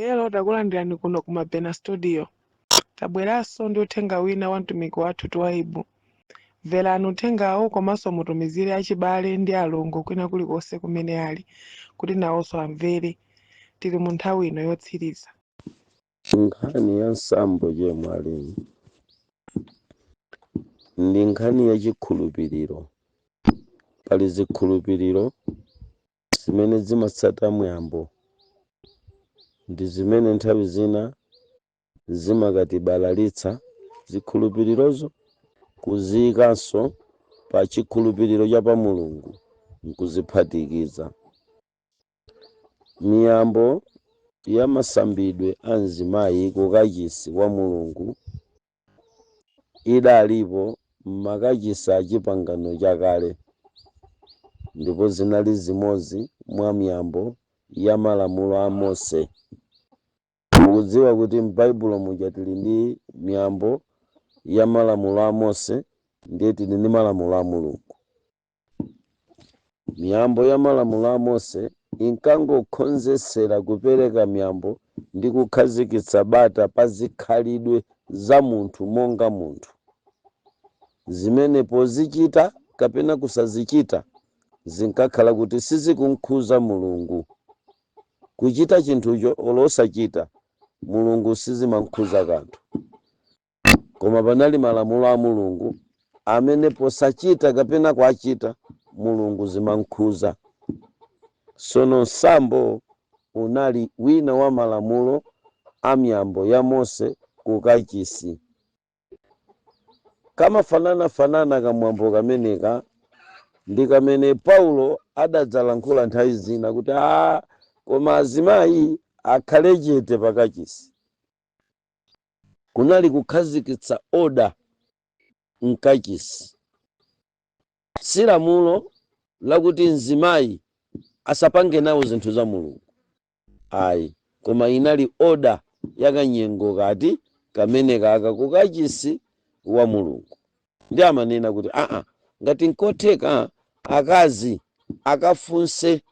Hello, takulandirani kuno ku Mabena Studio. Tabweranso ndi uthenga wina wa mtumiki wathu Twaibu. Mverani uthengawo komanso mutumizire achibale ndi alongo kwina kulikonse kumene ali kuti nawonso amvere. Tili mu nthawi ino yotsiriza. Nkhani ya nsambo, chemwali, ndi nkhani ya chikhulupiriro. Pali zikhulupiriro zimene zimatsata mwambo ndi zimene nthawi zina zimakatibalalitsa zikhulupirirozo, kuziyikanso pa chikhulupiriro cha pa Mulungu nkuziphatikiza. Miyambo ya masambidwe a mzimayi kukachisi wa Mulungu idalipo m'makachisi a Chipangano Chakale, ndipo zinali zimodzi mwa miyambo ya malamulo a Mose. Mukudziwa kuti m'Baibulo muja tili ndi miyambo ya malamulo a Mose, ndiye tili ndi malamulo a Mulungu. Miyambo ya malamulo a Mose inkangokhonzesera kupereka miyambo ndi kukhazikitsa bata pa zikhalidwe za munthu monga munthu, zimene pozichita kapena kusazichita zinkakhala kuti sizikumkhuza Mulungu. Kuchita chinthucho olo osachita, Mulungu sizimamkhuza kanthu. Koma panali malamulo a Mulungu amene posachita kapena kuachita, Mulungu zimamkhuza. Sono nsambo unali wina wa malamulo a miyambo ya Mose kukachisi. Kamafananafanana kamwambo kameneka ndi kamene Paulo adadzalankhula nthawi zina kuti a koma azimayi akhale chete pakachisi. Kunali kukhazikitsa order mkachisi. Si lamulo lakuti mzimayi asapange nawo zinthu za Mulungu, ayi, koma inali order yakanyengo kati kamene kaka kukachisi wa Mulungu. Ndi amanena kuti aa, ngati nkotheka, akazi akafunse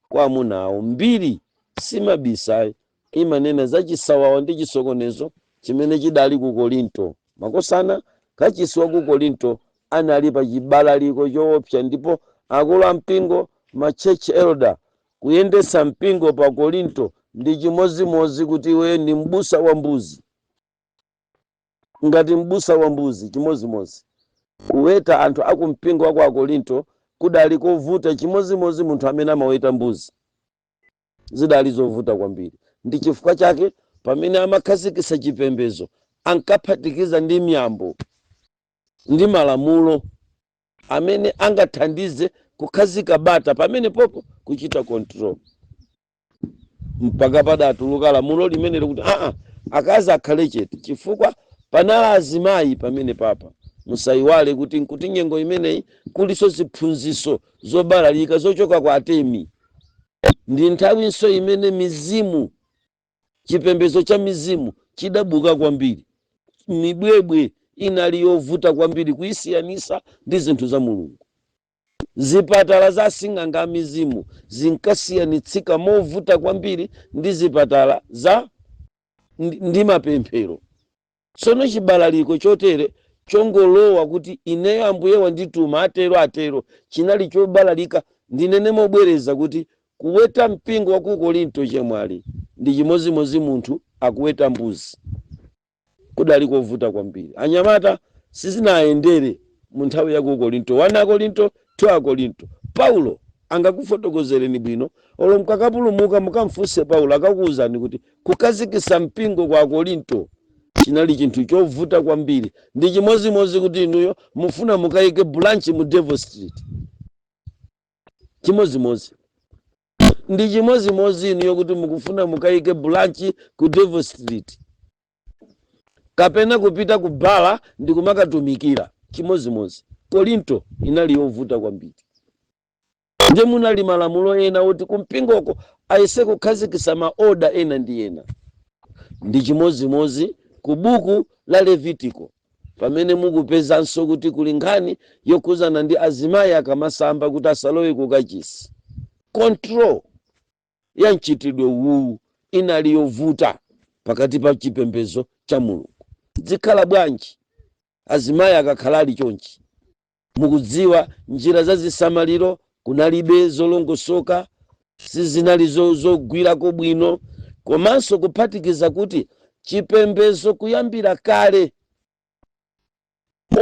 kwa amuna awo. Mbiri simabisayi, imanena za chisawawa ndi chisokonezo chimene chidali ku Korinto. Makosana, kachisi wa ku Korinto anali pa chibalaliko choopsa, ndipo akulu a mpingo, ma church elder, kuyendetsa mpingo pa Korinto ndi chimozimozi kuti iwe ndi mbusa wa mbuzi. Ngati mbusa wa mbuzi, chimozimozi. Kuweta anthu aku mpingo wa ku Akorinto kudali kovuta chimozimozi munthu amene amaweta mbuzi. Zidali zovuta kwambiri. Ndi chifukwa chake pamene amakhazikitsa chipembedzo ankaphatikiza ndi miyambo ndi malamulo amene angathandize kukhazika bata pamene popo, kuchita control, mpaka padatuluka lamulo limene likuti aa, akazi akhale chete, chifukwa panali azimayi pamene papa. Musayiwale kuti nkuti nyengo imeneyi kuliso ziphunzitso zobalalika zochoka kwa Atemi. Ndi nthawinso imene mizimu, chipembedzo cha mizimu chidabuka kwambiri. Mibwebwe inali yovuta kwambiri kuyisiyanisa ndi zinthu za Mulungu. Zipatala za asing'anga a mizimu zinkasiyanitsika movuta kwambiri ndi zipatala za ndi mapemphero. Tsono chibalaliko chotere chongolowa kuti ineyo Ambuye wandituma, atero atero, chinali chobalalika. Ndinene mobwereza kuti kuweta mpingo wa ku Korinto, chemwali, ndi chimozimozi munthu akuweta mbuzi. Kudali kovuta kwambiri. Anyamata sizinayendere mu nthawi ya ku Korinto, 1 Akorinto, 2 Akorinto. Paulo angakufotokozereni bwino. Olo mukakapulumuka, mukamfunse Paulo, akakuwuzani kuti kukhazikitsa mpingo kwa Akorinto chinali chinthu chovuta kwambiri. Ndi chimozimozi kuti inuyo mufuna mukayike branch mu Devil Street. Chimozimozi, ndi chimozimozi inuyo kuti mukufuna mukayike branch ku Devil Street kapena kupita ku bala ndi kumakatumikira, chimozimozi. Korinto inali yovuta kwambiri. Nde munali malamulo ena oti kumpingoko ayese kukhazikitsa ma order ena ndi ena. Ndi chimozimozi ku buku la Levitiko, pamene mukupezanso kuti kuli nkhani yokhuzana ndi azimayi akamasamba kuti asalowe kukachisi. Control ya mchitidwe uwu inali yovuta pakati pa chipembedzo cha Mulungu. Zikhala bwanji azimayi akakhala ali chonchi? Mukudziwa, njira za zisamaliro kunalibe zolongosoka, sizinali zogwirako bwino, komanso kuphatikiza kuti chipembedzo kuyambira kale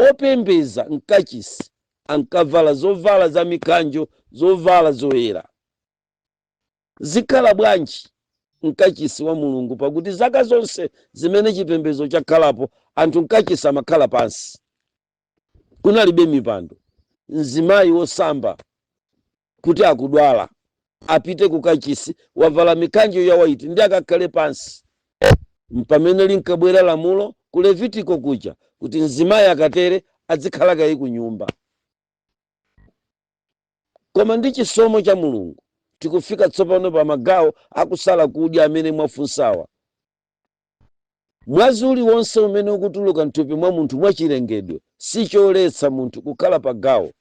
opembeza mkachisi ankavala zovala za mikanjo, zovala zoyera. Zikhala bwanji mkachisi wa Mulungu, pakuti zaka zonse zimene chipembedzo chakhalapo anthu mkachisi amakhala pansi, kunalibe mipando. Mzimayi wosamba kuti akudwala apite ku kachisi wavala mikanjo ya white ndi akakhale pansi, mpamene linkabwera lamulo ku Levitiko kuja kuti mzimayi akatere adzikhala kayi ku nyumba. Koma ndi chisomo cha Mulungu tikufika tsopano pa magawo akusala kudya amene mwafunsawa. Mwazi uliwonse umene ukutuluka mthupi mwa munthu mwachilengedwe sicholetsa munthu kukhala pa gawo,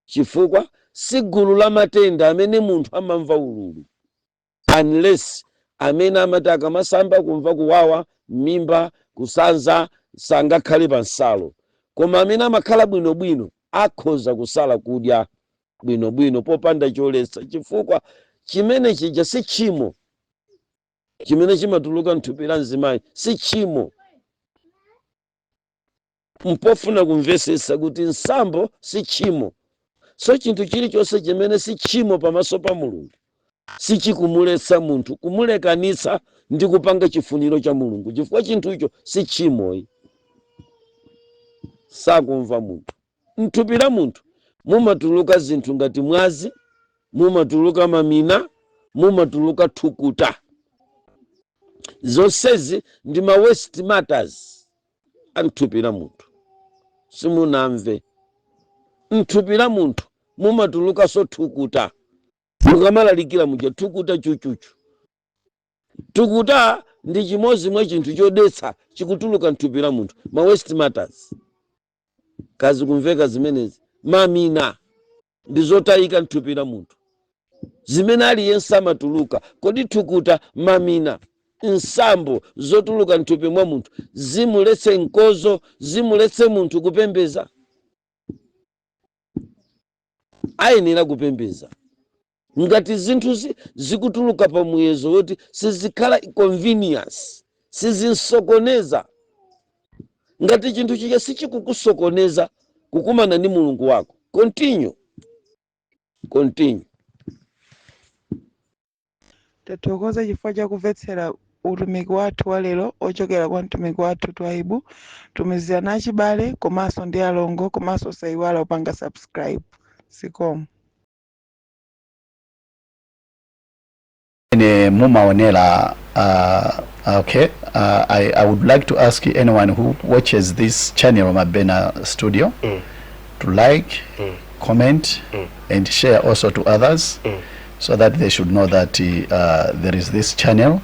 chifukwa si gulu la matenda amene munthu amamva ululu, unless amene amati akamasamba kumva kuwawa mimba, kusanza, sangakhale pa nsalo. Koma amene amakhala bwinobwino akhoza kusala kudya bwinobwino popanda choletsa, chifukwa chimene chija si tchimo. Chimene chimatuluka mthupi la mzimayi si tchimo. Mpofuna kumvetsetsa kuti nsambo si tchimo. So chinthu chilichonse chimene si tchimo pamaso pa Mulungu sichikumuletsa munthu kumulekanitsa ndi kupanga chifuniro cha Mulungu, chifukwa chinthucho si tchimoyi. Sakumva munthu. Mthupi la munthu mumatuluka zinthu ngati mwazi, mumatuluka mamina, mumatuluka thukuta. Zonsezi ndi ma waste matters a mthupi la munthu. Simunamve? Mthupi la munthu mumatulukanso thukuta. Mukamalalikira muja, thukuta chuchuchu, thukuta ndi chimodzi mwa chinthu chodetsa chikutuluka mthupi la munthu, ma waste matters. Kazi kumveka zimenezi? Mamina ndi zotayika mthupi la munthu zimene aliyense amatuluka. Kodi thukuta, mamina, nsambo zotuluka mthupi mwa munthu zimuletse mkozo, zimuletse munthu kupembeza? Ayenera kupembeza ngati zinthuzi zikutuluka pa muyezo woti sizikhala inconvenience, sizinsokoneza. Ngati chinthu chija sichikukusokoneza kukumana ndi Mulungu wako, continue, continue. Tathokoza chifukwa chakumvetsera utumiki wathu wa lero ochokera kwa mtumiki wathu Twaibu. Tumizirani achibale komanso ndi alongo, komanso osayiwala kupanga subscribe. Zikomo. Ine mumaonera. Okay, I would like to ask anyone who watches this channel, Mabena Studio, to like, comment and share also to others so that they should know that there is this channel.